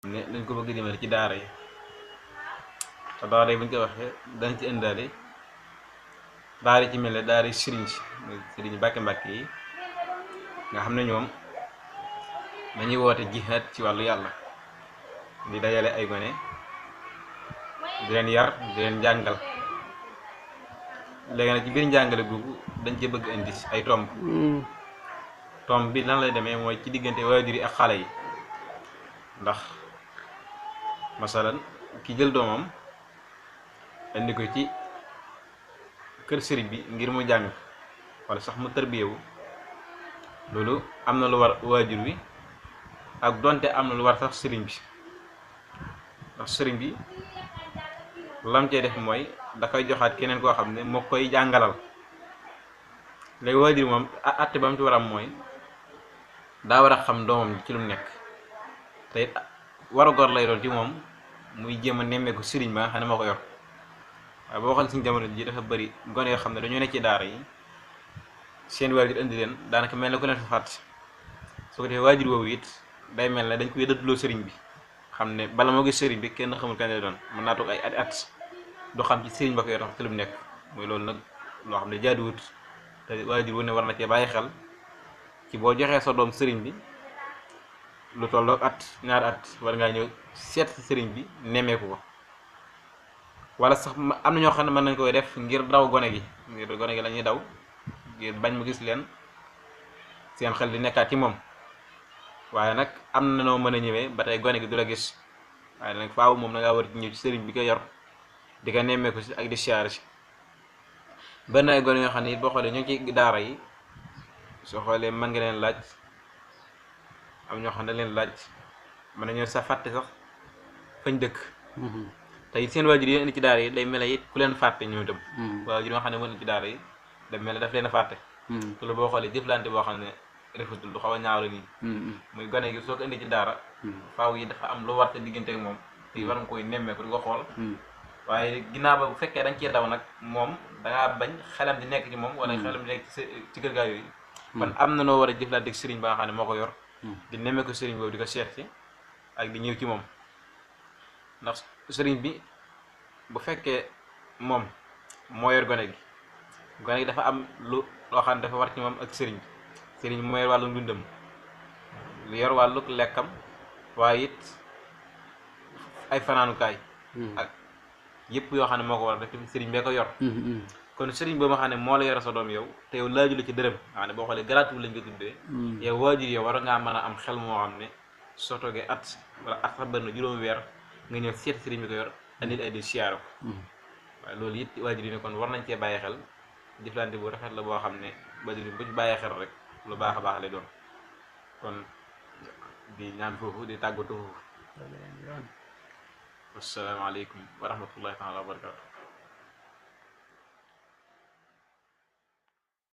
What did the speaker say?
ne dañ ko bëgg jëmale ci daara yi te daara yi buñ ko waxee dañ ci indaale daara ci mel ne daara yi sëriñ mbàkke yi nga xam ne ñoom dañuy woote jihaad ci wàllu yàlla di dajale ay gone di leen yar di leen jàngal léegi nag ci biir njàngale googu dañ cee bëgg indi ay tomb bi lan lay demee mooy ci diggante waajur yi ak xale yi ndax masalan ki jël doomam indi ko ci kër sëriñ bi ngir mu jàng wala sax mu tërbiyewu loolu am na lu war waajur wi ak donte am na lu war sax sëriñ bi ndax sëriñ bi lam cee def mooy da koy joxaat keneen koo xam ne moo koy jàngalal léegi waajur moom atte ba mu ci war am mooy daa war a xam doomam ci lu mu nekk te it waru gor lay doon ci moom muy jéem a nemmeeku sëriñ ba nga xam ne moo ko yor waaye boo xool suñu jamono ji dafa bëri gone yoo xam ne dañoo nekk ci daara yi seen waajur indi leen daanaka mel na ku leen fa fàtte su ko defee waajur woowu it day mel ne dañ koy dëdduloo sëriñ bi xam ne bala moo gis sëriñ bi kenn xamul kañ lay doon mën naa toog ay at du xam ci sëriñ ba ko yor tax ci lu mu nekk mooy loolu nag loo xam ne jaaduwut te waajur wu ne war na cee bàyyi xel ci boo joxee sa doom sëriñ bi lu tolloog ñaari at war ngaa ñëw seet si sëriñ bi nemmeeku ko wala sax am na ñoo xam ne mën nañ koy def ngir daw gone gi la ñuy daw ngir bañ mu gis leen seen xel di nekkaat ci moom waaye nag am na noo mën a ñëwee ba tey gone gi du la gis waaye nag faaw moom da ngaa war ñëw ci sëriñ bi ko yor di ko nemmeeku si ak di siyaare si benn ay gone yoo xam ne it boo xoolee ñu ngi ci daara yi soo xoolee mën nga leen laaj am ñoo xam ne leen laaj mën nañoo sa fàtte sax fañ dëkk te it seen waajur yi indi ci daara yi day mel it ku leen fàtte ñoom itam waajur yoo xam ne mën ci daara yi day mel ne daf leen a fàtte te lu boo xoolee jëflante boo xam ne rafetul du xaw a ñaaw la nii muy gone gi soo ko indi ci daara faaw yi dafa am lu war te diggante ak moom te war nga koy nemmeeku di ko xool waaye ginnaaw ba bu fekkee dañ cee daw nag moom dangaa bañ xelam di nekk ci moom wala xelam di nekk ci kër gaa yooyu kon am na noo war a jëflante ak sëriñ ba nga xam ne moo ko yor di nemmeeku sëriñ boobu di ko seet si ak di ñëw ci moom ndax sëriñ bi bu fekkee moom moo yor gone gi dafa am loo xam ne dafa war ci moom ak sëriñ bi moo yor wàllu ndundam lu yor wàllu lekkam waaye it ay fanaanukaay ak yëpp yoo xam ne moo ko war a def sëriñ bee ko yor kon sëriñ boobu nga xam ne moo la yor sa doom yow te yow laaju la ci dërëm nga xam ne boo xoolee gratuit lañ ko tuddee yow waajur yow war ngaa mën a am xel moo xam ne soo toogee at wala at sax benn juróom weer nga ñëw seet sëriñ bi ko yor andil ay di siyaaro ko waaye loolu it waajur yi ne kon war nañ cee bàyyi xel jëflante bu rafet la boo xam ne waajur yi bu ci bàyyee xel rek lu baax a baax lay doon kon di ñaan foofu di tàggatu foofu wasalaamaaleykum wa rahmatullahi taala wa barakatu